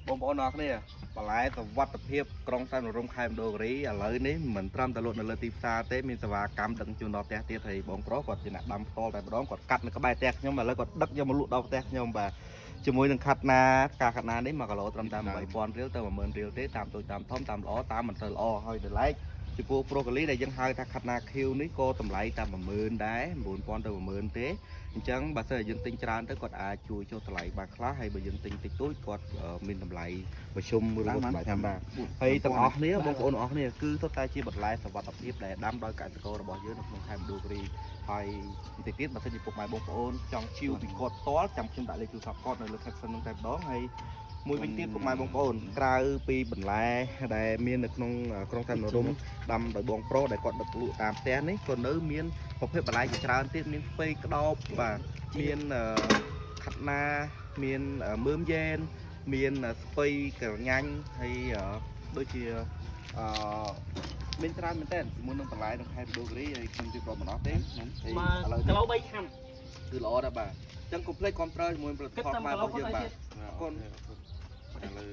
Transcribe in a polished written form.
បងប្អូនអរគ្នាបន្លែសវត្ថភាពក្រុងសែនមរមខេត្តមណ្ឌលគិរីឥឡូវនេះមិនត្រឹមតែលក់នៅលើទីផ្សារទេមានសេវាកម្មដឹកជញ្ជូនដល់ផ្ទះទៀតហើយបងប្រុសគាត់ជាអ្នកដាំផ្ទាល់តែម្ដងគាត់កាត់នៅក្បែរផ្ទះខ្ញុំឥឡូវគាត់ដឹកយកមកលក់ដល់ផ្ទះខ្ញុំបាទជាមួយនឹងខាត់ណាផ្កាខាត់ណានេះ1គីឡូត្រឹមតែ8000រៀលទៅ10000រៀលទេតាមតូចតាមធំតាមល្អតាមមិនសូវល្អហើយដល់ឡែកចំពោះប្រូកូលីដែលយើងហៅថាខាត់ណាខៀវនេះក៏តម្លៃតែ10000ដែរ9000ទៅ10000ទេអញ្ចឹងបើសិនជាយើងទិញច្រើនទៅគាត់អាចជួយចុះតម្លៃបានខ្លះហើយបើយើងទិញតិចតួចគាត់មានតម្លៃមធ្យមឬក៏តម្លៃធម្មតាហើយទាំងអស់គ្នាបងប្អូនទាំងអស់គ្នាគឺសុទ្ធតែជាបន្លែសវត្ថភាពដែលដាំដោយកសិកររបស់យើងនៅក្នុងខេត្តមណ្ឌលគិរីហើយបន្តិចទៀតបើសិនជាពុកម៉ែបងប្អូនចង់ជីវពីគាត់ផ្ទាល់ចាំខ្ញុំដាក់លេខទូរស័ព្ទគាត់នៅលើ caption ហ្នឹងតែម្ដងហើយមួយវិញទៀតពុកម៉ែបងប្អូនក្រៅពីបន្លែដែលមាននៅក្នុងក្រុងសែនមនោរម្យដាំដោយបងប្រុសដែលគាត់ដឹកលក់តាមផ្ទះនេះក៏នៅមានប្រភេទបន្លែជាច្រើនទៀតមានស្ពៃក្តោបបាទមានខាត់ណាមានមើមយ៉ែនមានស្ពៃក្រញាញ់ហើយដូចជាអឺមានច្រើនមែនតើជាមួយនឹងបន្លែក្នុងខេត្តមណ្ឌលគិរីហើយខ្ញុំរៀបរាប់មិនអស់ទេហើយ មក ឥឡូវ គីឡូ3ខាំ គឺល្អដែរបាទអញ្ចឹងកុំភ្លេចគាំទ្រជាមួយផលិត គិត ផលខ្មែរ តាមគីឡូ របស់យើងបាទ គាត់ឲ្យទៀត អរគុណ ឥឡូវ